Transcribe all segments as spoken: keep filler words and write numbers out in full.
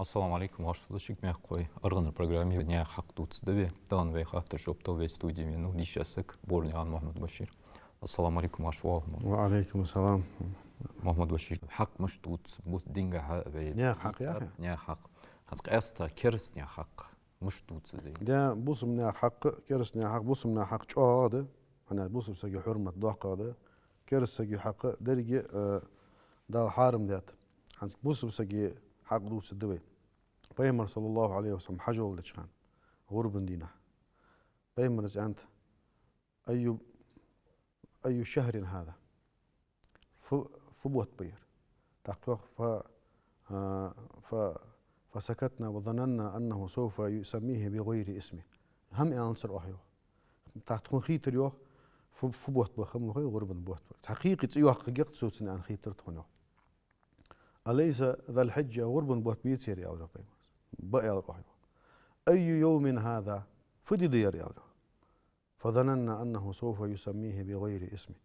Ассаламу Ӏалайкум, вӀашагӀкхетар шуга, мехкахой. «АргӀанара» программе «Наьха хьакъ дувцаргда вай». Тахан вай хаттарашта жоп дала вай студе венав дийша саг Борнаькъан Мухьаммад-Башир. Ассаламу Ӏалайкум, вӀашагӀкхетар. Ва Ӏалайкум ассалам. Мухьаммад-Башир, хьакъ мишта дувц бу-, динагахьа вай? Наьха хьакъ яхе? Наьха хьакъ. ХӀанз къаьстта кераста наьха хьакъ мишта дувц вай? Да, бусалба наьха хьакъ, кераста наьха хьакъ, бусалба наьха хьакъ чӀоагӀа да. ХӀана аьлча бусалба сага хьурмат доккха да. Кераста сага хьакъ деррига, э, Дала хьарам даьд. ХӀанз бусалба сага хьакъ дувцаргда вай. Пайхамар, саллаллахӀу Ӏалайхи ва саллам, хьажол деча хана, гӀурбан дийнахьа, Пайхамара аьннад: «أي، أي شهر هذا؟» Фу, фу бутт ба ер? ТӀаккха йоах: «ف، а, ف، فسكتنا وظننا أنه سوف يسميه بغير اسمه». ХӀама аьннадар оаха, йоах. ТӀаккха тхона хийтар, йоах, фу, фу бутт ба, хӀама лохе, гӀурбан бутт ба. Цхьа кхы цӀи йоаккхаргья-кх цо цунна, аьнна, хийтар тхона, йоах. «أليس ذو الحجة؟» ГӀурбан бутт беций ер, аьлар, йоах, Пайхамара. «Ба», аьлар оаха, йоах. «أي يوم هذا؟» Фу ди да ер, аьлар, йоах. «فظننا أنه سوف يسميه بغير اسمه».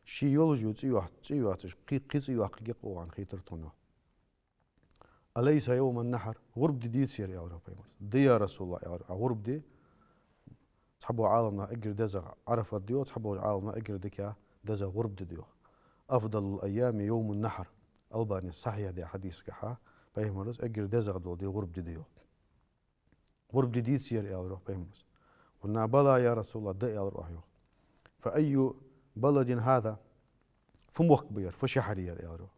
Ше йолча цӀи йоац-, цӀи йоацаш, кхы, кхы цӀи йоаккхаргья-кх оаха, аьнна, хийтар тхона, йоах. «أليس يوم النحر؟» ГӀурба ди деций ер, аьлар, йоах, Пайхамара. «Да, я РасулаллахӀ», аьлар, «а гӀурба ди». Цхьаболча Ӏаламнаха эггара дезагӀа Ӏарафат ди йоах, цхьаболча Ӏаламнаха эггара дикагӀа, дезагӀа гӀурба ди да йоах. «أفضل الأيام يوم النحر». Албане сахьихь даь хьадисагахьа Пайхамара эггара дезагӀа дола ди гӀурба ди да йоах. «ГӀурба ди деций ер?» — аьлар йоах Пайхамара. «قلنا: بلى يا رسول الله, да», — аьлар оаха, йоах. «فأي بلد هذا؟» Фу мохк ба ер, фу шахьар я ер, аьлар йоах.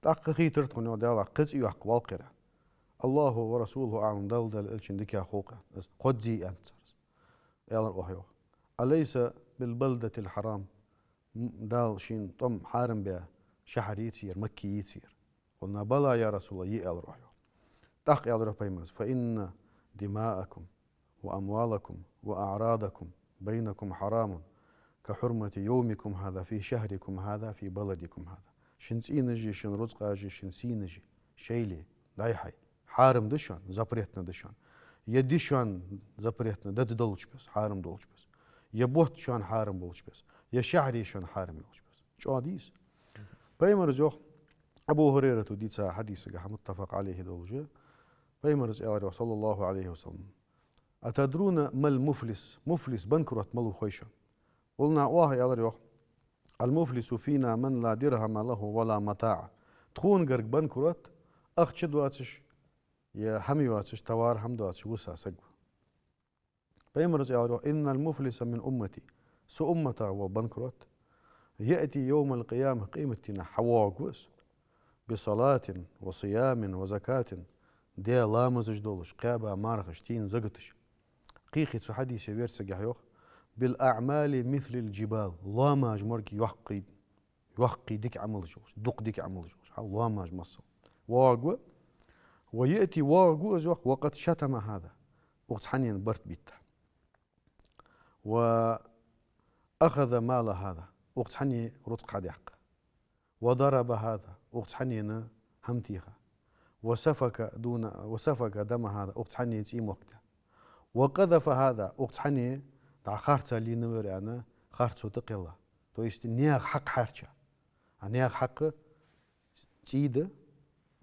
ТӀаккха хийтар тхона, йоах, Дала кхы цӀи йоаккхаргья-кх ер. «الله ورسوله أعلم», Далла, Даьла Элчанна дикагӀа хов-кх, аьнна. Из кхозза я, аьннад цар. Аьлар оаха, йоах: «أليس بالبلدة الحرام؟» М-, Дала шийна тӀом хьарам баь шахьар йиций ер, Макка йиций ер? «قلنا: بلى يا رسول الله, я», — аьлар оаха, йоах. ТӀаккха аьлар йоах Пайхамара: «فإن دماءكم وأموالكم وأعراضكم بينكم حرام كحرمة يومكم هذا في شهركم هذا في بلدكم هذا». Шун цӀийнаши, шун рузкъаши, шун сийнаши, шоайла, дӀай-хьай, хьарам да шоана, запретно да шоана. Е ди шоана запретно да, ди долча бесса, хьарам долча бесса. Е бутт шоана хьарам болча бесса. Е шахьар шоана хьарам йолча бесса. ЧӀоагӀа дий из? Пайхамара йоах, Абу ХӀурайрата дийца хьадисагахьа, муттафакъ Ӏалайхи долаш, Пайхамара аьлар йоах, саллаллахӀу Ӏалайхи ва саллам: «أتدرون ما المفلس؟» Муфлис, банкрот мала ва хой шоана? «قلنا», оаха аьлар йоах: «المفلس فينا من لا درهم له ولا متاع». Тхона гарга банкрот ахча доацаш, е хӀама йоацаш, товар, хӀама доацаш виса саг ва. Пайхамара аьлар йоах: «إن المفلس من أمتي». Са умматах вола банкрот: «يأتي يوم القيامة», къематдийнахьа хьавоагӀаргва из, «بصلاة وصيام وزكاة», даь ламазаш долаш, кхаьба мархаш, тийна закаташ. Кхы-кхы цу хьадиса версагахьа йоах: «بالأعمال مثل الجبال», лоамаш морг йоккхий, йоккхий дика Ӏамалаш йолаш, дукха дика Ӏамалаш йолаш, хьа лоамаш масал. ВоагӀаргва, «ويأتي», воагӀаргва из, йоах, «وقد شتم هذا», укх цхьаннена барт бита. «وأخذ مال هذا», укх цхьанне рузкъа хьадаьккха. «وضرب هذا», укх цхьаннена хӀама теха. «وسفك دون، وسفك دم هذا», укх цхьанне цӀий мохк даь. «وقذف هذا», укх цхьанне дӀа харцахьа лийннав ер аьнна, харцо тӀакхелла. То есть наьха хьакъ хьарча. А наьха хьакъ цӀий да,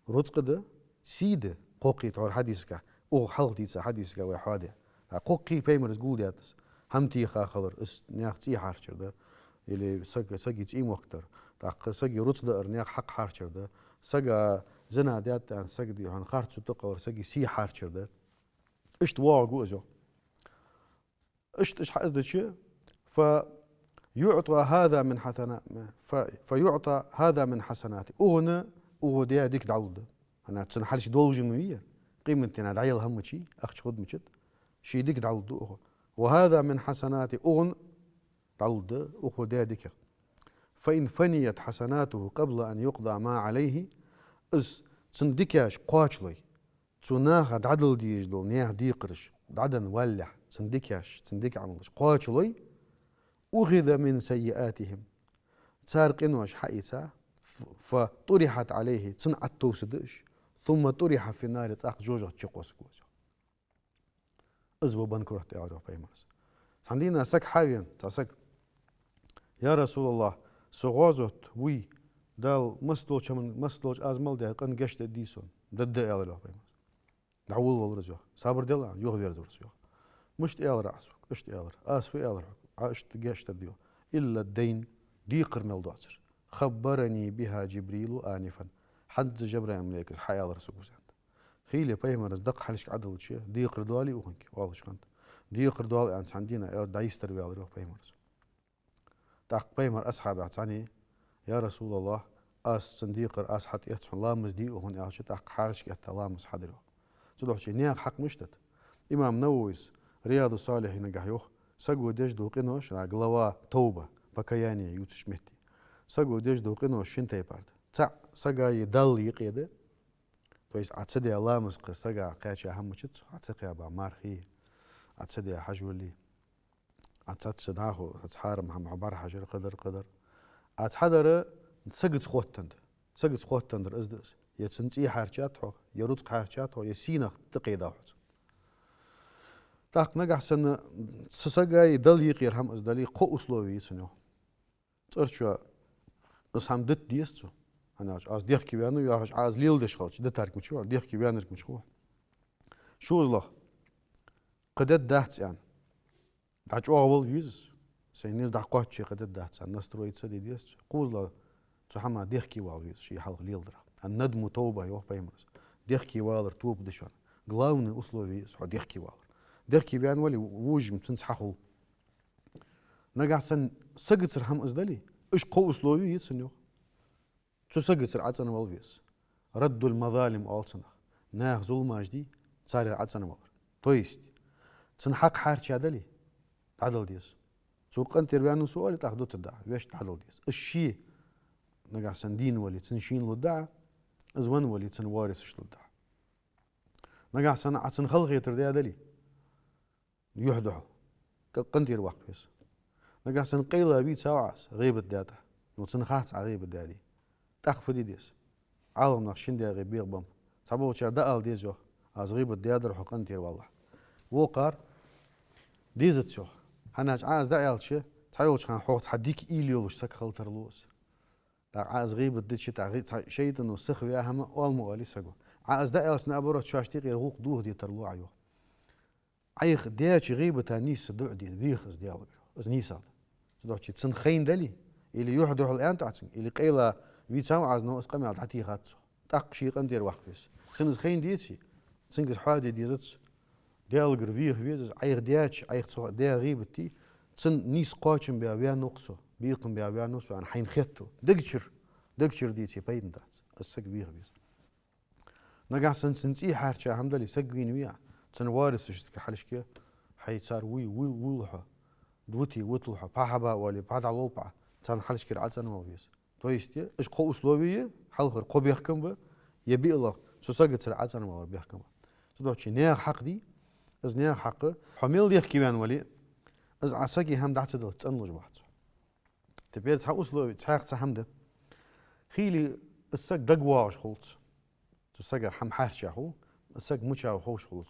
рузкъа да, сий да, кхоккхе тхьовра хьадисагахьа, укх хьалха дийца хьадисагахьа вай хьоадаь. А кхоккхе Пайхамара гулдаьд из. ХӀама теха хилар, из наьха цӀий хьарчар да. Или саг-, сага цӀий мохк дар. ТӀаккха сага рузкъа даар наьха хьакъ хьарчар да. Сага зина даьд аьнна, сага дий хьона харцо тӀакхеллар, сага сий хьарчар да. Иштта воагӀаргва из, йоах. Иштта уж хьаэздича, «فيعطى هذا من حسنا-، ف-، فيعطى هذا من حسناته». Укхунна укхо даь дика дӀалургда. ХӀана, цун хьалча должен ма вий ер. Къематдийнахьа дӀаяла хӀама ма йий, ахча хургдолча, ший дика дӀалургда укхо. «وهذا من حسناته», укхунна дӀалургда укхо даь диках. «فإن فنيت حسناته قبل أن يقضى ما عليه», из цун дикаш кхоачалой, цу наха дӀадала дезаш дола наьха декхараш дӀаденна валалехь, цун дикаш, цун дика Ӏамалаш кхоачалой, «أخذ من سيئاتهم», цар къинош хьаийца, «ف-، فطرحت عليه», цунна тӀатовсаргда уж, «ثم طرح في النار», цӀаккха жожагӀате чукхоссаргва из. Из ва банкрот, аьлар йоах Пайхамара. Цхьан дийнахьа саг хьавена, цхьа саг: «Я РасулаллахӀ, со гӀазоте вуй, Дала массадолча хӀаман, массадолча аз мел даь къа гешт дергдий сона?» «Дергда», — аьлар йоах Пайхамара. ДӀаволавалар из, йоах. Сабар де, аьнна, юхаверзавар из, йоах. Мишта аьлар Ӏа сога? Иштта аьлар. Аз фу аьлар хьога? Ӏа иштта гешт дар де, йоах. إلا الدين, декхар мел доацар. خبرني بها جبريل آنفا. ХӀанз Жабраил малейкас хьааьлар сога из, аьннад. Хийла пайхамара из дакъа хьалхашка Ӏодиллача, декхар доалий укхунга, оалаш хиннад. Декхар доал, аьнна, цхьан дийнахьа аьлча, дӀайистар ваьлар, йоах, пайхамара из. ТӀаккха пайхамара асхьабех цхьанне: «Я РасулаллахӀ, аз цун декхар, аз хьатӀаэц хьона, ламаз де укхунна», аьлча, тӀаккха хьарча кӀетта ламаз хьадар, йоах. Цудухьа наьха хьакъ мишта да? Имам Нававис Риядус-Салихьинагахь йоах, саго деш дола къинош, а, глава Товба, покаяние ювцача метте, саго деш дола къинош шин тайпара да. ЦаӀ сагаи Даллеи юкъе да, то есть Ӏа ца даь ламаз, кхы сага кхаьча хӀама мичад цох, Ӏа ца кхаьба мархий, Ӏа ца даь хьажоли, Ӏа цхьацца дӀахо, цхьацца хьарам хӀама хьо бӀарахьажар, кхыдар, кхыдар. Ӏа цхьадар сагаца хоттаденна да. Сагаца хоттаденна дар из да из. Е цун цӀий хьарчад хьох, е рузкъа хьарчад хьох, е сийнах тӀакхийдав хьо цунна. ТӀаккха нагахь санна цу сагаи Далла юкъера хӀама из дале, кхо условие я цун, йоах. ЦӀерчоа из хӀама дита деза цо. ХӀана аьлча, аз дехке ваьннав яхаш, Ӏа из леладеш хилча, дитарг мича ва, дехке ваьннарг мича ва. ШозлагӀа, кхы дергдац аьнна, дӀачӀоагӀвала веза из. Сай низ дӀакхоачча кхы дергдац аьнна, настроиться де деза цо. КхозлагӀа, цу хӀамах дехке вала веза, ший хьалха леладарах. الندم توبة, йоах пайхамара. Дехке валар тоба да шоана. Главное условие я из, хьо дехке валар. Дехке ваьнна вале, вожаш-м цунца хьахул. Нагахь санна сагацара хӀама из дале, уж кхо условие я цун, йоах. Цу сагацара ӀоцӀенвала веза. رد المظالم оал цунах. Наха зуламаш де, царех ӀоцӀенвалар. То есть цун хьакъ хьарчадале, дӀадала деза. Цо къинтӀера ваьннав со оале, тӀаккха дутаргда Ӏа, вешта дӀадала деза. Из ше нагахь санна дийна вале, цун шийна лургда Ӏа, из венна вале, цун варисашта лургда Ӏа. Нагахь санна Ӏа цунна халахетар даь дале, юхь-духьал къ-, къинтӀера ваккха веза. Нагахь санна къайла вийцав Ӏа из, гӀийбат даьд Ӏа. Ну, цунна хац Ӏа гӀийбат даьдий. ТӀаккха фу де деза? Ӏаламнаха шин даькъе бекъабеннаб. Цхьаболчар дӀаала деза, йоах: «Аз гӀийбат даьдар хьо, къинтӀера валалахь». Вокхар: «Дезац», йоах. ХӀана аьлча Ӏа из дӀааьлча, цхьайолча хана хьох цхьа дика уйла йолаш саг хила тарлу из. ТӀаккха Ӏа из гӀийбат дича, тӀаккха гӀи-, цхьа шайтӀано сиха ваь хӀама оал ма оалий саго. Ӏа из дӀааьлча, наоборот, шоашта юкъера гӀулакх дохаде тарлу Ӏа, йоах. Ӏайха даьча гӀийбата нийсса дуӀа де, веха из Даьлагара. Из нийсагӀа да. Цудухьа цунна хайна дале, или юхь-духьал аьннад Ӏа цунга, или къайла вийцав Ӏа из, но из къамаьл дӀатехад цох. ТӀаккха ше къинтӀера ваккха веза. Цунна из хайна деце, цунга из хьоаде дезац. Даьлагара веха веза из, Ӏайха даьча, Ӏайха цо даь гӀийбатий, цунна нийсса кхоачам баь ваьннав-кх со, бекхам баь ваьннав со аьнна хьайна хетал. Дагчура, дагчура деце, пайда бац. Из саг веха веза. Нагахь санна цун цӀий хьарча хӀама дале, саг вийна вий Ӏа, цун варисашта хьалхашка: «Хьай, цар вуй, вуй, вуйлахь хьо, вутий, вуталахь хьо, пхьа хьаба оале, пхьа дӀалолба Ӏа», царна хьалхашкара ӀоцӀенвала веза. То есть уж кхо условие я, хьалхара кхо бехкам ба, е биълагӀа цу сагацара ӀоцӀенвалара бехкам ба. Цудухьа наьха хьакъ дий, из наьха хьакъ, хьо мел дехке ваьнна вале, из Ӏа сага хӀама дӀа ца далча цӀенлуш вац. Теперь цхьа условие, цхьаькха цхьа хӀама да. Хийла из саг дагавоагӀаш хулац. Цу сага хӀама хьарча хул, из саг мича ва ховш хулац.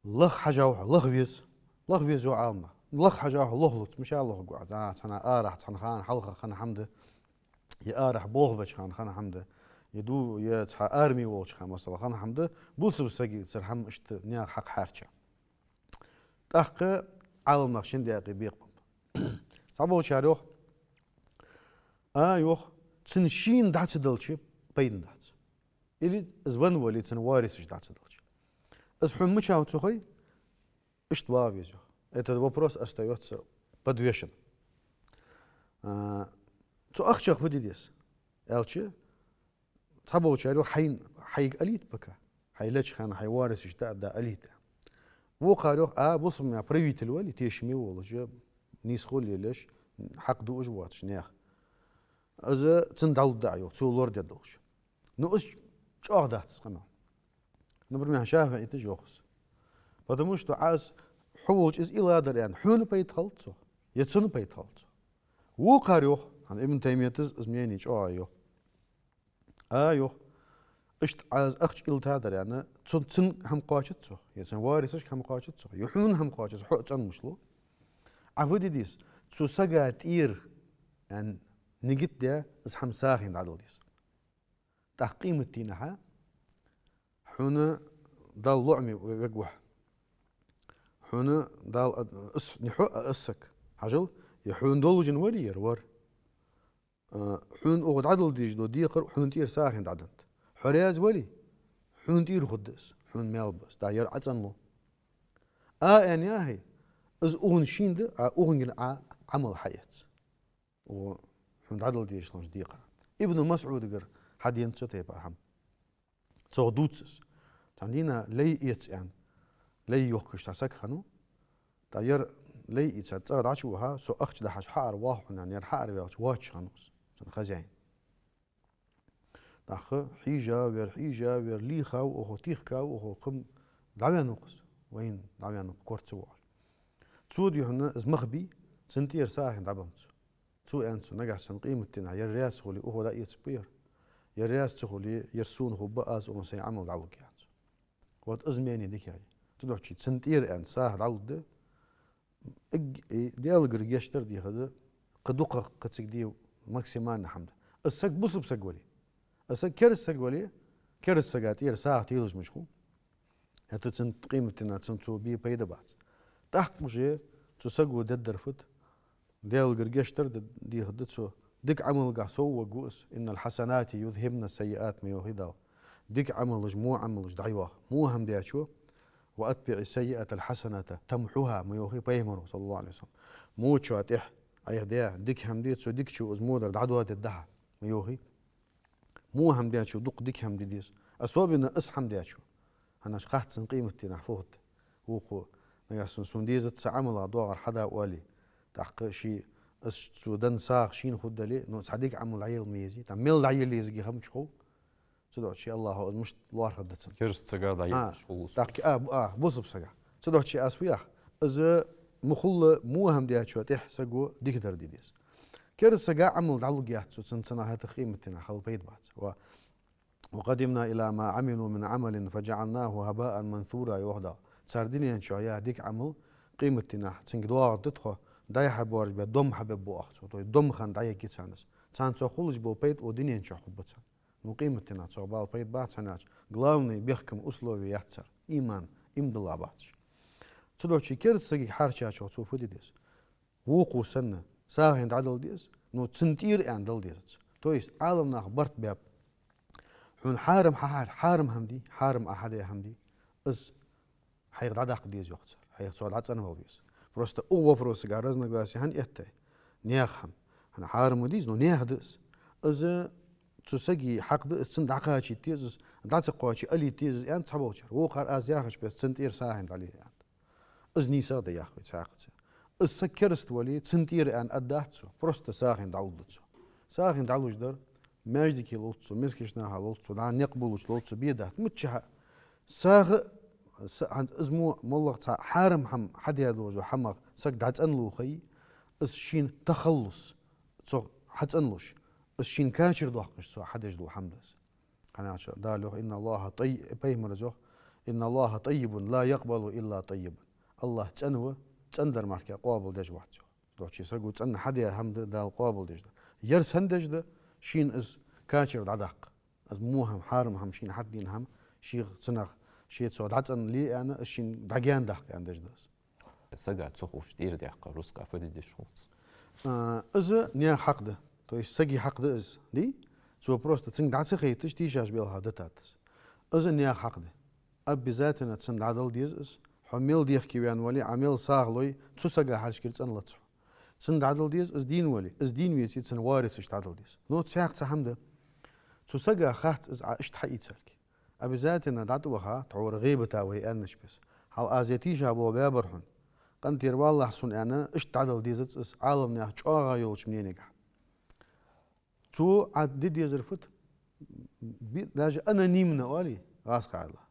Лаха хьажав хьо, лаха веза. Лаха веза, йоах Ӏаламнаха. Лаха хьажав хьо, лохлуц, мича лохаргва Ӏа? ДӀа цхьан арахьа, цхьан хана хьалха хинна хӀама да, е арахьа болх беча хана хинна хӀама да, е ду, е цхьа арме волча хана, масала, хинна хӀама да, бусалба сагацара хӀама иштта наьха хьакъ хьарча. ТӀаккха Ӏаламнаха шин даькъе бекъабеннаб. Цхьаболчар йоах: «А, — йоах, — цун шийна дӀа ца далча пайда бац. Или из венна вале, цун варисашта дӀа ца далча». Из хьона мича ва ца хой, иштта вагӀа веза, йоах. Этот вопрос остаётся подвешен. А, цу ахчах фу де деза аьлча, цхьаболчар йоах: «Хьайна, хьайга алийта пока. Хьай леча хана хьай варисашта дӀа а алийта». Вокхар йоах: «А, бусалба наьха правитель вале, тешаме волаш, нийсхо лелаеш, хьакъ дуаш воацаш наьха. Из цунна дӀалургда Ӏа, — йоах, — цо лорадеш долаш». Ну, из чӀоагӀа дац из къамаьл. Например, шафиӀиташа йоах из. Потому что Ӏа из хьо волча из илладар аьнна, хьона пайда хилац цох, е цунна пайда хилац цох. Вокхар йоах, хӀана, Ибн Таймията из мнение чӀоагӀа йоах. А, йоах, иштта Ӏа из ахча иллатадар аьнна, цун, цун хӀама кхоачац цох, е цун варисашка хӀама кхоачац цох, е хьона хӀама кхоачац, хьо а цӀенлуш лу. Ӏа фу де деза? Цу сага тӀера, аьнна, нигат даь, из хӀама сагӀийна дӀадала деза. ТӀаккха къематдийнахьа хьона Далла лоӀаме ве-, вег ва хьо. Хьона Дала а-, ас, не хьо а, ас саг. Хьажал, е хьона долаш вале ер, вар. А, хьона укхо дӀадала дезаш дола декхар хьона тӀера сагӀийна дӀаденнад. Хьо раьза вале, хьона тӀера хургда из, хьона маьл ба из. ДӀа ер Ӏа цӀенлу. А, аьнна яхе, из укхун шийна да, а укхунгара Ӏа Ӏамал хьаэц. Укхо хьона дӀадала дезаш хиннача декхарах. Ибн МасӀудагара хьадена цу тайпара хӀама. Цох дувц из. Цхьан дийнахьа лай эца аьнна, лай йохкаш цхьа саг хиннав. ТӀаккха ер лай ийца цӀагӀа дӀачуваха, со ахча дахьаш хьааравоал хьона аьнна, ер хьаараваьлча воацаш хиннав из, цун хозяин. ТӀаккха хьежа вар, хьежа вар, лийхав укхо, тӀехкав укхо, кхы дӀаваьннав-кх из, вайна дӀаваьннав-кх, кора ца воагӀаш. Цо дийхьа из мах бий, цунна тӀера сагӀийна дӀабеннаб цо. Цо аьннад цо: нагахьа санна къематдийнахьа ер раьза хуле, укхо дӀаэцаргба ер. Ер раьза ца хуле, ер сона хургба, аз укхунна сай Ӏамал дӀалургья, аьннад цо. Вот из маьне дика яхе. Цудухьа цунна тӀера аьнна сагӀа дӀалургда, эг-, и, Даьлагара гешт дар дехаргда, кхы дукхагӀа, кхы цига де максимально хӀама да. Из саг бусалба саг вале, из саг кераста саг вале, кераста сага тӀера сагӀа телаш мишта хул. ХӀаьта цунна къематдийнахьа цунна цо бе пайда бац. ТӀаккха уже цу саго дергдар фуд, Даьлагара гешт дар де-, дехаргда цо. Дика Ӏамалгахьа совваргва из. «إن الحسنات يذهبن السيئات», ма йоахий Дала. Дика Ӏамалаш во Ӏамалаш дӀайоах. Во хӀама дечо: «وأتبع السيئة الحسنة تمحها», ма йоахий Пайхамаро, صلى الله عليه وسلم. Во чо тӀехьа Ӏайха де дика хӀама де, цо дикачо из во дар дӀадоадергда хьа, ма йоахий. Во хӀама дечо дукха дика хӀама де деза. Особенно из хӀама дечо. ХӀана аьлча хац цунна къематдийнахьа фу хургда. Вокхо, нагахьа санна сона дезац цу Ӏамалах доагӀар хьада оале, тӀаккха ше, из цо денна сагӀа шийна хургдале, но цхьа дика Ӏамал дӀаелла ма езий, тӀаккха мел дӀаелла езаргья хӀама чу хов. Цудухьа ше АллахӀо из мишта лоархӀаргда цунна. Кераста сага дӀаеллаш хул из. ТӀаккха, а, бу-, а, бусалба сага. Цудухьа аз фу йоах, из ма хулла, во хӀама дечо тӀехьа саго дикадар де деза. Кераста сага Ӏамал дӀалургьяц цо, цунна цунах хӀаьта къематдийнахьа хала пайда бац. Ва «وقدمنا إلى ما عملوا من عمل فجعلناه هباء منثورا», йоах Дала. Цар дунен чу яь дика Ӏамал къематдийнахьа цунга доагӀаргда тхо, дӀай-хьай боаржабаь дом хьабергба оаха цо. То есть дом хинна дӀаергья царна из. Царна цох хулаш бола пайда укх дунен чу хургба царна. Но къематдийнахьа цох бала пайда бац, хӀана аьлча главный бехкам, условие яц цар. Иман, иман дилла бац уж. Цудухьа кераста сагага хьарчачох цо фу де деза? Вокхо санна, сагӀийна дӀадала деза, но цунна тӀера аьнна дала дезац. То есть Ӏаламнаха барт баьб. Хьона хьарам хьахьар-, хьарам хӀама дий, хьарам Ӏа хьадаь хӀама дий, из хьайх дӀадаккха деза йоах цар, хьайх цох дӀацӀенвала веза. Просто укх вопросага разногласие хӀана эттай? Наьха хӀама. ХӀана хьарам ма дий из, но наьха да из. Из цу сага хьакъ да из, цунна дӀакхачийта деза из, дӀа ца кхоаче алийта деза из, аьннад цхьаболчар. Вокхар аз яхача беса цунна тӀера сагӀийна дӀале, аьннад. Из нийса да, яхаш вай цхьаькхаза. Из саг кераста вале, цунна тӀера аьнна аргдац цо, просто сагӀийна дӀалургда цо. СагӀийна дӀалуш дар маьждиге ловца цо, мискача наха ловца цо, дӀа никъ болаш ловца цо, бе дац. Миччахьа сагӀа, са-, хӀанз из мо моллагӀа цхьа хьарам хӀама хьадаь долаш дола хӀамах саг дӀацӀенлу хой, из шийна тахаллус, цох хьацӀенлуш, из шийна качар доаккхаш цо хьадеш дола хӀама да из. ХӀана аьлча Дала йоах: «إن الله طي-», Пайхамара йоах: «إن الله طيب لا يقبل إلا طيبا». АллахӀ цӀена ва, цӀена дар мара къоабалдеш вац йоах. Цудухьа саго цӀена хьадаь хӀама да Дала къоабалдеш дар. Ер санна деш да, шийна из качар дӀадаккха. Из во хӀама, хьарам хӀама, шийна хьатӀадена хӀама, шийх цунах, ше цох дӀацӀенле аьнна, из шийна дӀагаьна даккха аьнна деш да из. Сага ца ховш тӀера даьккха рузкъа фу де дезаш хул цо? А, из наьха хьакъ да. То есть сага хьакъ да из, дий? Цо просто цунга дӀа ца хайташ, тийшабелха дитад из. Из наьха хьакъ да. Обязательно цунна дӀадала деза из. Хьо мел дехке ваьнна вале, Ӏа мел сагӀа лой, цу сага хьалхашкара цӀенлац хьо. Цунна дӀадала деза, из дийна вале, из дийна веце, цун варисашта дӀадала деза. Но цхьаькха цхьа хӀама да. Цу сага хац из Ӏа иштта хьаийцалга. Обязательно дӀатӀаваха, тхьовра гӀийбата вай аьннача беса. Хьал аз е тийшаболх баьбар хьона. КъинтӀера валалахь сона аьнна, иштта дӀадала дезац из, Ӏаламнаьха чӀоагӀа йолча мненегахьа. Цо Ӏа де дезар фуд? Би-, даже анонимно оалий, гӀазкхий Ӏаьдала.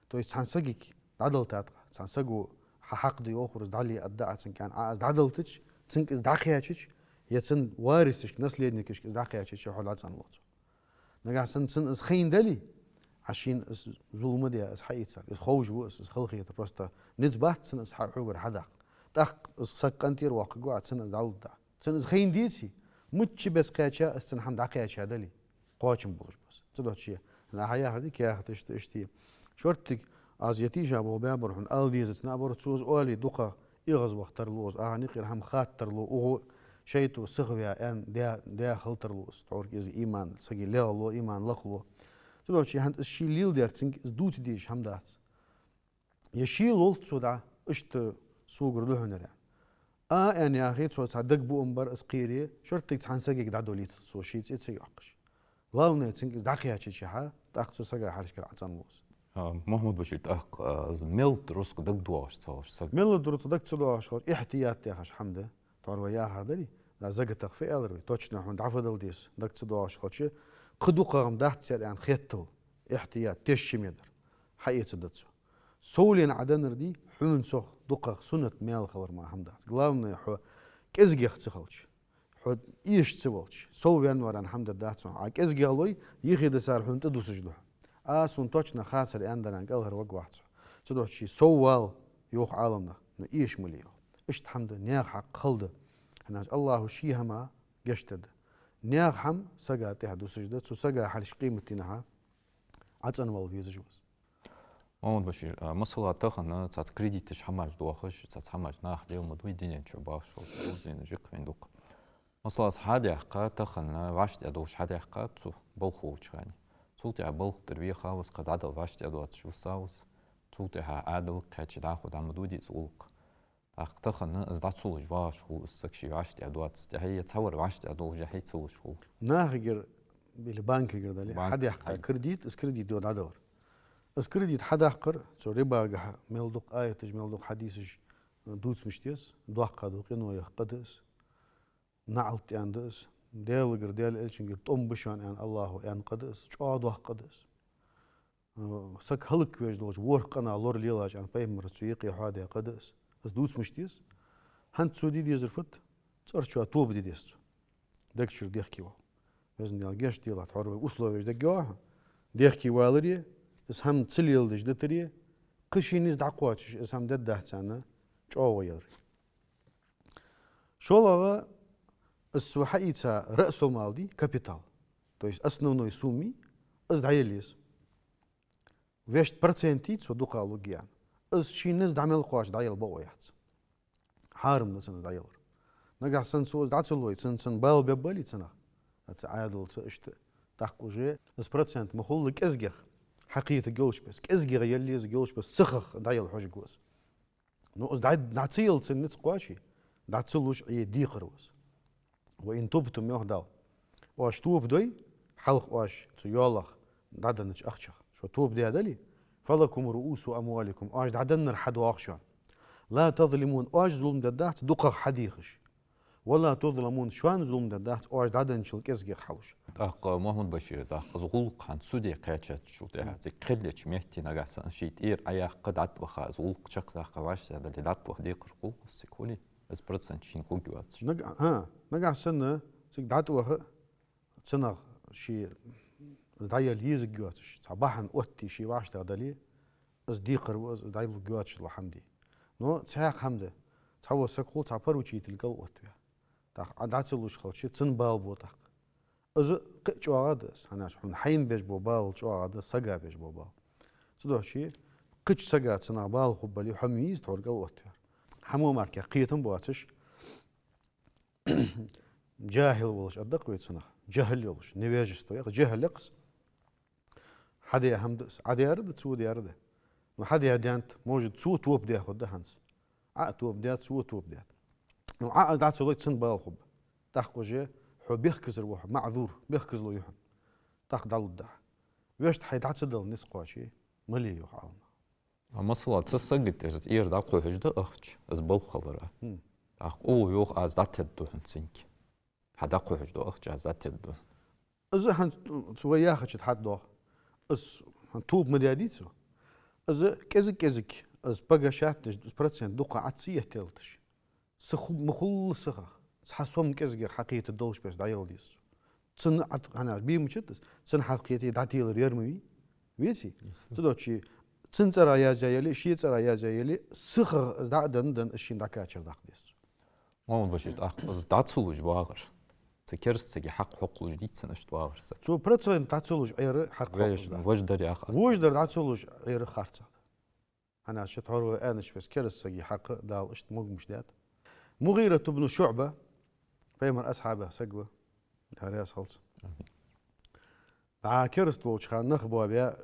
То есть цхьан сагага дӀадалийтад Ӏа, цхьан саго хьа хьакъ да йоахар из, дӀале аргда Ӏа цунга аьнна, Ӏа из дӀадалийтача, цунга из дӀакхаьчача, е цун варисашка, наследникашка из дӀакхаьчача, хьо дӀацӀенлу цох. Нагахьа санна цунна из хайна дале, Ӏа шийна из зулам даь, из хьаийцар, из ховш ва из, из халахетар, просто низ бац цунна из хьа-, хьогара хьадаккха. ТӀаккха из саг къинтӀера воаккхаргва Ӏа, цунна из дӀалургда Ӏа. Цунна из хайна деце, мичча беса кхаьча, из цун хӀама дӀакхаьча дале, кхоачам болаш ба из. Цудухьа, нах хьаяхар дика яхар да иштта, иштта. Шорттига Аз е тийша боху баьбар хьона ала дезац наоборот, цо из оале дукха эгӀазваха тарлу из, ахьа никъира хӀама хатта тарлу, укхо шайтӀо сихваь аьнна даь, даь хила тарлу из, тхьовра из иман сага лелхало, иман лакхало. Цудухьа хӀанз из ше леладер цунга из дувца дезаш хӀама дац. Е ше лолда цо дӀа, иштта согара да хьона ер. А, аьнна яхе, цо цхьа дагабуам бар из кхере, шортта цхьан сагага дӀадолийта цо ший цӀи ца йоаккхаш. Главное, цунга из дӀакхаьчача хьа, тӀаккха цу сага хьалхашкара ӀацӀанлу из. А, Мухьаммад-Башир, тӀаккха, а, из мел рузкъа дагадоагӀаш ца хилча сага? Мел рузкъа дага ца доагӀаш хилча, ихьтият яхаш хӀама да. Тхьовра вай яхар дарий? Да, закатах фу аьлар вай? Точно хьона дӀафу дала деза, дага ца доагӀаш хилча, кхы дукхагӀа-м дац цар аьнна хеттал, ихьтият, тешаме дар. Хьаэца да цо. Совлен Ӏа деннар дий, хьона цох дукхагӀа суннат маьл хилар мара хӀама дац. Главное, хьо кӀезигагӀа ца хилча, хьо эшаш ца волча, сов ваьнна вар аьнна хӀама дар дац хьона. Ӏа кӀезигагӀа лой, юхедисар хьона тӀадусаш да хьона. А, сона точно хацар аьнна дар аьнна кӀалхарваргвац хьо. Цудухьа ше сов вала, йоах Ӏаламнаха, но эша ма ле, йоах. Иштта хӀама да, наьха хьакъ хала да. ХӀана аьлча АллахӀа ший хӀама гешт дергда. Наьха хӀама сага тӀехьа дусаш да, цу сага хьалхашка къематдийнахьа ӀацӀанвала везаш ва из. Мухьаммад-Башир, а, масала, тахан цхьацца кредиташ хӀамаш доахаш, цхьацца хӀамаш наха леладу вай дунен чу бахаш волча, узенаш жикх вайна дукха. Масала, из хьадаьккха, тахан вӀаштӀехьдолаш хьадаьккха цо балха волча хана. Цул тӀехьа балха тӀара веха ва из, кхы дӀадала вӀаштӀехьдоацаш виса ва из. Цул тӀехьа Ӏаьдала кхаьча дӀахо дӀа ма дувде из гӀулакх. ТӀаккха тахан из дӀа ца луш вагӀаш хул из саг, ше вӀаштӀехьдоацаш тӀехьа, е цхьавар вӀаштӀехьдолаш хье ца луш хул. Нахагара или банкагара дале, банк хьадаьккха хьадаьккха кредит, из кредит дӀадалар. Из кредит хьадаккхар, цу рибагахьа мел дукха аяташ, мел дукха хьадисаш дувца мишта деза, доккха да, къиноех къа да из, наӀалт аьнна да из, Даьлагара, Даьла Элчангара тӀом ба шоана аьнна АллахӀа аьнна къа да из, чӀоагӀа доккха къа да из. Э, саг хӀалаквеш долча ворхӀ къина лор лелаш аьнна пайхамара цу юкъе хьоадаь къа да из. Из дувца мишта деза? ХӀанз цо де дезар фуд? ЦӀерчоа тоба де деза цо. Дег чура дехке вала. Везан Даьла, гешт делахь, тхьовра вай условеш даггеоахьа. Дехке валаре, из хӀама ца леладеш дитаре, кхы ший низ дӀакхоачаш, из хӀама дергдац аьнна, чӀоагӀо яларе. ШоллагӀа, из цо хьаийца раъсул-мал дий, капитал, то есть основной сумма, из дӀаелла еза. Вешта процентий цо дукха лургья аьнна. Из ший низ дӀа мел кхоачаш дӀаелла бокъо яц. Хьарам да цунна дӀаялар. Нагахьа санна цо из дӀа ца лой, цунна, цунна бала бергбалий цунах? Ца Ӏаьдалца иштта. ТӀаккха уже из процент ма хулла кӀезигагӀа хьакхетаргйолаш бес, кӀезигагӀа елла езаргйолаш бес, сихагӀа дӀаелла хьожаргва из. Ну, из дӀа-, дӀа ца елла цунна низ кхоаче, дӀа ца луш Ӏе декхар ва из. «وإن تبتم», йоах Дала. Оаш тоба дой, хьалха оаш цу йоалах дӀаденнача ахчах шо тоба даь дале, «فلكم رءوس أموالكم», оаш дӀаденнар хьадоагӀа шоана. «لا تظلمون», оаш зулам дергдац дукхагӀа хьадехаш. «ولا تظلمون», шоана зулам дергдац оаш дӀаденначул кӀезигагӀа хьалуш. ТӀаккха, Мухьаммад-Башир, тӀаккха из гӀулакх хӀанз суде кхаьчачул тӀехьагӀа, цига кхеллача метте нагахьа санна ший тӀера Ӏаяккха, дӀатӀаваха, из гӀулакх чакхдаккха вӀаштӀехьадале, дӀатӀаваха декхар хул из, цига хулий? Из процент шийна хургйоацаш. Наг-, хӀа, нагахьа санна цига дӀатӀаваха, цунах ше из дӀаелла езаргйоацаш, цхьа бахьан оттае ше вӀаштӀехьадале, из декхар ва из, из дӀалургйоацаш дола хӀама дий. Но цхьаькха хӀама да, цхьавола саг хул цхьа поручитель кӀал оттаваь. ТӀаккха Ӏа дӀа ца луш хилча, цунна бала бу тӀаккха. Из кхы а чӀоагӀа да из, хӀана аьлча хьона хьайна беш бола бала чӀоагӀа да сага беш бола бала. Цудухьа ше кхыча сага цунах бала хургбале, хьо ма вий из тхьовра кӀал оттаваьр. Хьа мо мара кхетам боацаш, джахӀил волаш аргда-кх вай цунах, джахӀл йолаш, невежество яха, джахӀл я-кх из. Хьадаь хӀама да из, Ӏа даьр а да, цо даьр а да. Ну, хьадаь даьннад, может, цо тоба даь хургда хӀанз. Ӏа а тоба даьд, цо а тоба даьд. Ну, Ӏа из дӀа ца лой, цунна бала хургба. ТӀаккха уже хьо бехказар ва хьо, маӀзур, бехказло я хьона. ТӀаккха дӀалургда Ӏа. Вешта хьай дӀа ца дала низ кхоаче, ма ле, йоах Ӏаламнаха. А масала, цу сага тӀера, тӀера дӀакхухьаш да ахча, из балха хилара. ХӀм. ТӀаккха укхо йоах: «Аз дӀатергду хьона цунга. Хьа дӀакхухьаш дола ахча аз дӀатергду». Из хӀанз цу вай яхача тӀа хьатӀадоагӀа. Из хӀанз тоба ма даьдий цо. Из кӀезиг-кӀезиг, из погашать деш, из процент дукха Ӏа ца еттелташ, са ху-, ма хулла сихагӀа, цхьа сом кӀезигагӀа хьакхетаргдолаш бес дӀаелла деза цо. Цунна Ӏа-, хӀана аьлча бе ма дац из, цунна хьакхете дӀателар ер ма вий. Веций? Ясно. Цудухьа цун цӀерах язъяь яле, ший цӀерах язъяь яле, сихагӀа из дӀа а денна, денна, из шийна дӀакхачар даккха деза цо. Мухьаммад-Башир, тӀаккха из дӀа ца луш вагӀар, цу керастага хьакъ хьокхалуш дий цунна иштта вагӀар саг? Цо процент дӀа ца луш Ӏера хьакъ хьокхалуш дац. Вож-, вожаш дар яха аз. Вожаш дар дӀа ца луш Ӏера харцахьа да. ХӀана аьлча тхьовра вай аьннача беса кераста сага хьакъ Дала иштта могаш даьд. МугӀират ибн ШуӀба, пайхамара асхьабех саг ва, Дала раьза хилва цунна. ДӀа кераста волча хана нах боабаь,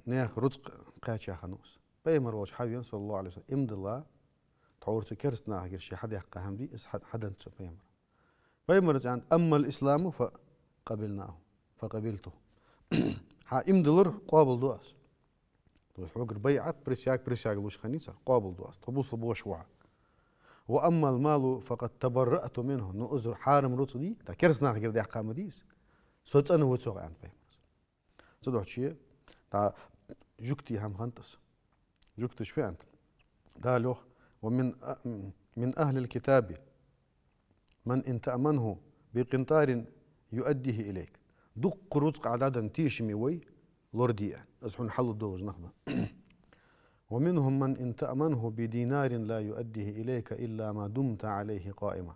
наьха рузкъа кхаьча хиннав из. Пайхамар волча хьавена, саллаллахӀу Ӏалайхи ва саллам, иман дилла, тхьовра цу кераста нахагара ше хьадаьккха хӀама дий, из хьа-, хьаденнад цо пайхамара. Пайхамара аьннад: «أما الإسلام فقبلناه، فقبلته». Хьа иман диллар, къоабалду аз. То есть хьогара байӀат, присяга, присяга луш хиннай цар, къоабалду аз. Тхо бусалба воша ва хьо. «وأما المال فقد تبرأت منه». Ну, из хьарам рузкъа дий, тӀаккха кераста нахагара даьккха ма дий из. Со цӀена ва цох, аьннад пайхамара. Цудухьа, тӀа, жугтий хӀама хиннад из. Жугташа фу аьннад? Дала йоах: «ومن، من أهل الكتاب من إن تأمنه بقنطار يؤديه إليك». Дукха рузкъа Ӏа дӀаденна тешаме вай, лораде аьнна, из хьона хьалургдолаш нах ба. «ومنهم من إن تأمنه بدينار لا يؤديه إليك إلا ما دمت عليه قائما».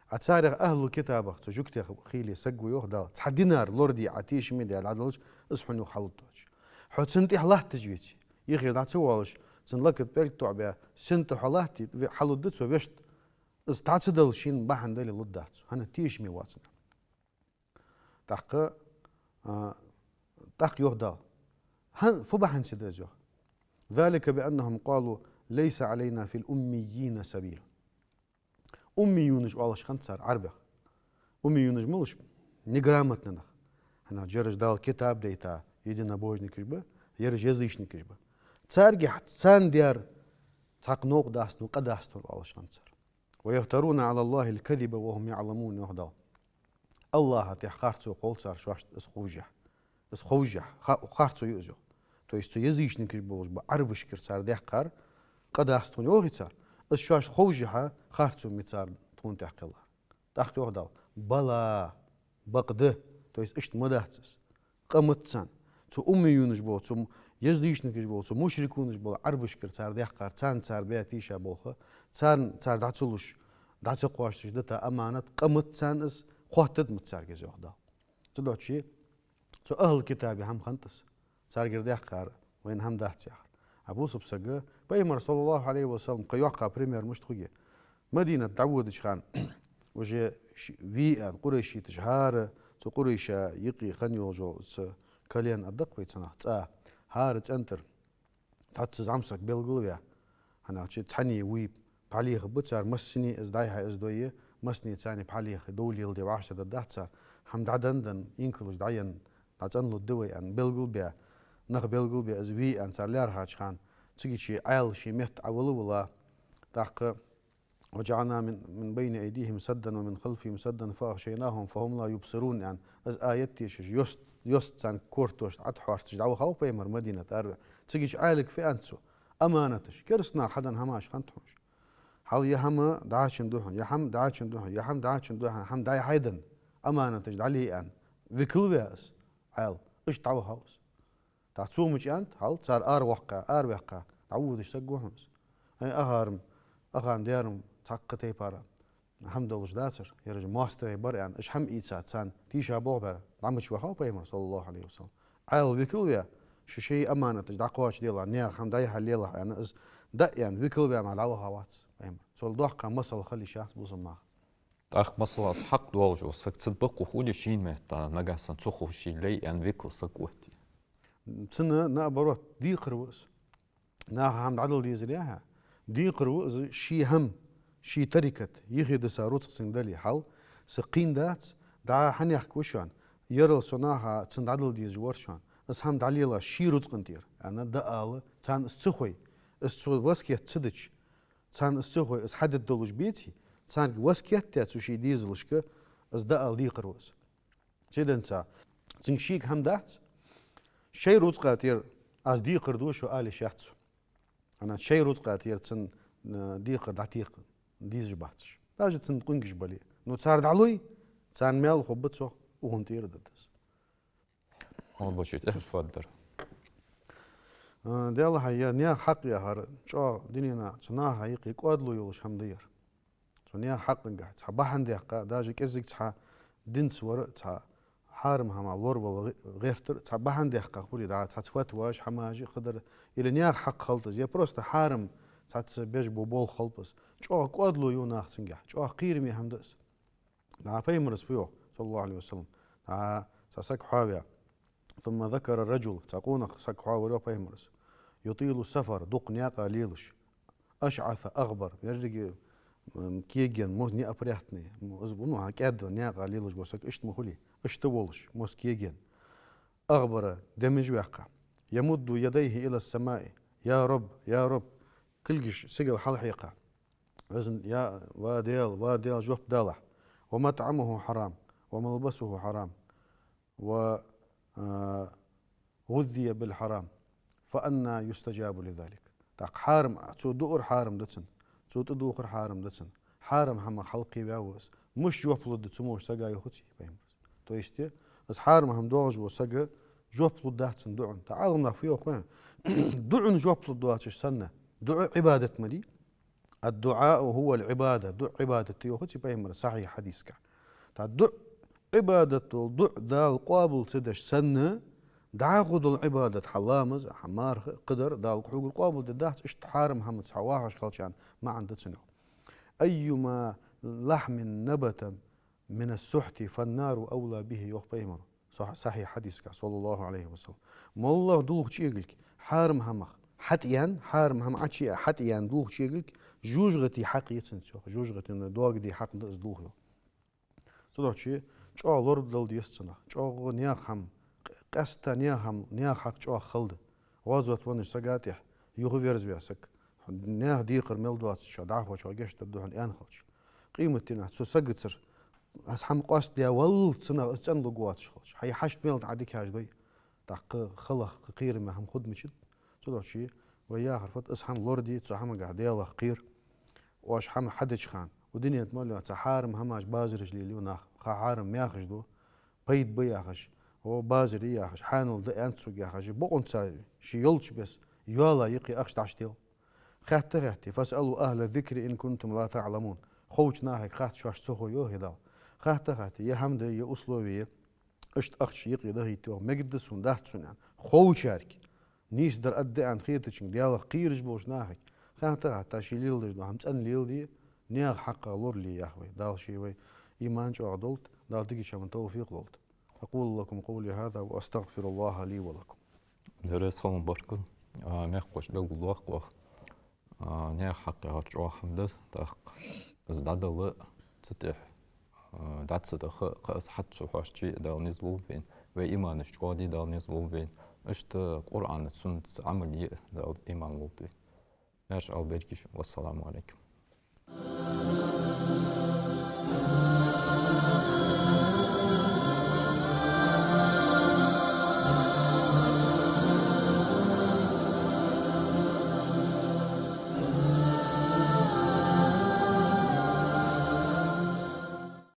А царех, ахӀлул-китабех, цу жугтех хиле саг ва, йоах Дала, цхьа динар лораде Ӏа, тешаме даь дӀадалча, из хьона юха хьалургдоацаш. Хьо цунна тӀехьа латташ веце, юхера дӀа ца воалаш, цун лакта пӀелг тоӀабаь, сина тӀа хьо латте, ве-, хьалургда цо вешта, из дӀа ца дала шийна бахьан дале лургдац цо, хӀана, тешаме ва цунна. ТӀаккха, а, тӀаккха йоах Дала. ХӀан-, фу бахьан ца да из, йоах? «ذلك بأنهم قالوا ليس علينا في الأميين سبيل». Уммиюнаш оалаш хиннад цар Ӏарбех. Уммиюнаш малаш? Неграмотни нах. ХӀана аьлча ераш Дала китаб дайта единобожникаш ба, ераш язычникаш ба. Царгахьа царна даьр цхьаккха новкъа дац, ну, къа дац тхона оалаш хиннад цар. «ويفترون على الله الكذب وهم يعلمون», йоах Дала. АллахӀа тӀа харцо кхолл цар шоашта из ховшшехь. Из ховшшехь. Ха-, харцо я из, йоах. То есть цу язычникаш болаш ба Ӏарбашкара цар даьккхар, къа дац тхона йоахий цар. Из шоашта ховшшехь харцо ма яцар тхона тӀа кхеллар. ТӀаккха йоах Дала: «بلى», бакъда, то есть иштта ма дац из. Къа ма яц царна. Цу уммиюнаш бола, цу язычникаш бола, цу мушрикунаш бола Ӏарбашкара цар даьккхар, царна цар баь тийша болх, царна цар дӀа ца луш, дӀа ца кхоачаш дита аманат, къа ма яц царна из, хоттаргда ма яц царга из, йоах Дала. Цудухьа цу ахӀлул-китабе хӀама хиннад из. Царгара даьккхар вайна хӀама дац яхар. А бусалба сага, пайхамара, саллаллахӀу Ӏалайхи ва саллам, кхы йоаккха пример мишта хургья? Мадинате дӀаводача хана, уже ш-, ве аьнна, къурайшиташ хӀара, цу Къурайша юкъе хинна йолаш йола цхьа колено аргда-кх вай цунах, цӀа, хӀара цӀен тӀара цхьацца зӀамсаг белгалваь, хӀана аьлча цхьанне вуй, пхьа лехаргба цар, массане из дӀай-хьай из дой, массане царна пхьа лехе, дов леладе вӀаштӀехьадаргдац цар, хӀама дӀаденна, инкалаш дӀаенна, дӀа цӀенлургда вай аьнна, белгалбаь, нах белгалбаь, из ве аьнна цар лаьрхӀача хана, цига ший Ӏаьла ший метта Ӏовала-вала, тӀаккха «وجعلنا من، من بين أيديهم سدا ومن خلفهم سدا فأغشيناهم فهم لا يبصرون», аьнна, из аят дешаш, йост, йост царна кортош Ӏотхьоарцаш дӀавахав пайхамар Мадинате араваь. Цига Ӏаьлага фу аьннад цо? Аманаташ, кераста наха хьаденна хӀамаш хиннад хьона уж. Хьал е хӀама дӀачун да хьона, е хӀама дӀачун да хьона, е хӀама дӀачун да хьона, хӀама дӀай-хьай денна, аманаташ дӀале аьнна, викал ваь из Ӏаьла, иштта дӀавахав из. ТӀаккха цо мича аьннад, хьал цар араваккха, араваьккха, дӀаводаш саг ва хьона из. Ай, ахарам, ахарам, дерам, цхьаккха тайпара хӀама долаш дацар, ераш моастагӀий бар аьнна, уж хӀама ийца, царна тийша болх баь, дӀа мича вахав пайхамар, саллаллахӀу Ӏалайхи ва саллам. Ӏаьла викал ваь, шо шоай аманаташ дӀакхоачаделахь, наьха хӀама дӀай-хьай лелахь аьнна, из дӀа а аьнна, викал ваь мара дӀавахавац пайхамар. Цул доккха масал хила йиш яц бусалба наха. ТӀаккха, масала, из хьакъ долаш вола саг цу бакъо хуле шийна метта, нагахьа санна цо ховш шийна лай аьнна викал саг отте. Цунна, наоборот, декхар ва из. Наха хӀама дӀадала дезар яхьа, декхар ва из ший хӀама, ший тарикат, юхедиса рузкъа цунга дале, хьал, са кхийна дац, дӀа хьанехк ва шоана, ерал со наха цунна дӀадала дезаш вар шоана. Из хӀама дӀалела ший рузкъан тӀера, аьнна, дӀаала, царна из ца хой, из цо васкет ца дича, царна из ца хой, из хьадергдолаш беце, царга васкет даь цу ший дезалашка, из дӀаала декхар ва из. Циденца, цунга шийга хӀама дац, шоай рузкъа тӀера аз декхар ду шоана ала йиш яц цо. ХӀана, шоай рузкъа тӀера цунна, э, декхар дӀатекха дезаш бац уж. Даже цунна къонгаш бале. Ну, цар дӀалой, царна маьл хургба цох, укхунна тӀера да из. Хьона бочи тӀехьа фаддар. Э, Даьллахьа, ер наьха хьакъ яхар чӀоагӀа дунен чу цу наха юкъе кӀоадало йолаш хӀама да ер. Цу наьха хьакъагахьа цхьа бахьан даьккха, даже кӀезига цхьа динца вар, цхьа хьарам хӀамах лоравала гӀе-, гӀертар, цхьа бахьан дехка хуле, дӀа цхьацца фатваш, хӀамаш, кхыдар, или наьха хьакъ хилда из, е просто хьарам цхьацца беш бола болх хилба из. ЧӀоагӀа кӀоадало я нах цунгахь, чӀоагӀа кхераме хӀама да из. ДӀа пайхамара фу йоах, صلى الله عليه وسلم. ДӀа цхьа саг хьавеа. ثم ذكر رجل, цхьа къонах саг хьавар йоах пайхамара. يطيل السفر, дукха наькъа лелаш. أشعث أغبر, еррига, м, кегенна, мо-, неопрятный, мо-, из, ну, хьа кӀаьдда наькъа лелаш вола саг, иштта ма хулий, иштта волаш, мос кегенна. أغبر, демаж ваьккха. يمد يديه إلى السماء. يا رب، يا رب, кулгаш сигала хьалхьекха. Везан, я, ва Даьла, ва Даьла, жоп далахь. ومطعمه حرام، وملبسه حرام، و، а, غذي بالحرام، فأنى يستجاب لذلك. ТӀаккха хьарам, цо дуур хьарам да цунна, цо тӀадувхар хьарам да цунна, хьарам хӀамах хьалкхеваьв из. Мишта жоп лургда цу мо сага, йоах цо, пайхамара. То есть, из хьарам хӀама доагӀаш вола саг жоп лургдац цунна дуӀан. ТӀаккха Ӏаламнаха фу йоах хой? ДуӀан жоп лургдоацаш санна, дуӀа Ӏибадат ма дий? الدعاء هو العبادة. ДуӀа Ӏибадат да, йоах цо, пайхамара сахьихь хьадисагахь. ТӀаккха дуӀа Ӏибадат дола дуӀа Дала къоабал ца деш санна, дӀахо дола Ӏибадат, хьа ламаз, хьа марха, кхыдар, Дала хьогара къоабал дергдац, иштта хьарам хӀамаца хьо вахаш хилча, маӀан да цун, йоах. أيما لحم نبت من السحت فالنار أولى به, йоах пайхамара. Сах-, сахьихь хьадисагахь, صلى الله عليه وسلم. МоллагӀа дулх чӀегилг, хьарам хӀамах хьатӀаяьнна, хьарам хӀама Ӏочуяь хьатӀаяьнна дулх чӀегилг, жожагӀатий хьакъ я цунца, йоах. ЖожагӀатий, догадий хьакъ да из дулх, йоах. Цудухьа чӀоагӀа лорадала деза цунах, чӀоагӀа наьха хӀама, къ-, къаьстта наьха хӀама, наьха хьакъ чӀоагӀа хала да. ГӀазоте веннача сага тӀехьа юхаверзаваь саг, наьха декхар мел доацачоа, дӀахочоа гешт дергда хьона аьнна хилча, къематдийнахьа цу сагацара из хӀама къоастадаь валлалца цунах из цӀенлургвоацаш хилча, хьай хьашт мел дӀадика хьажа дой, тӀаккха халах кхераме хӀама хургда мичад. Цудухьа вай яхар фуд: из хӀама лораде, цу хӀамагахь Даьлах кхера. Оаш хӀама хьадеча хана, укх дунен тӀа мел йола цхьа хьарам хӀамаш, базараш лелаю нах, кхы хьарам мехаш ду, пайда ба яхаш, о, базар я яхаш, хьанал да аьннад цунга яхаш, бокъонца ший йолча беса йола юкъе ахча дӀачудел. Хатта хатте: فاسألوا أهل الذكر إن كنتم لا تعلمون. Ховча нахага хатта, шоашта ца хой, йоах Дала. Хатта хатте, е хӀама да, е условие, иштта ахча юкъе дахийта, йоах, мегаргда сона, дац сона аьнна. Ховчарга, нийсдар аргда аьнна хетачунга, Даьлах кхераш болча нахага хатта хатта, ший леладеш дола хӀама цӀена леладе, наьха хьакъах лорале, йоах вай. Дала ше вай иман чӀоагӀа долда, Дала дикача хӀаман товфикъ лолда. أقول لكم قولي هذا وأستغفر الله لي ولكم. Деррес хьалха баркал. А, мехкахошта белгалдоаккх оаха. А, наьха хьакъ яхар чӀоагӀа хӀама да, тӀаккха из дӀадала, цу тӀехьа, а, дӀа ца даха, кхы из хьатӀа ца хьош чу а Дала низ лулба вайна. Вай иманаш чӀоагӀде Дала низ лулба вайна. Иштта Къуръанаца, суннатаца Ӏамал е а Дала иман лулда вайна. Маьрша Ӏалберкиш. Вассаламу Ӏалайкум.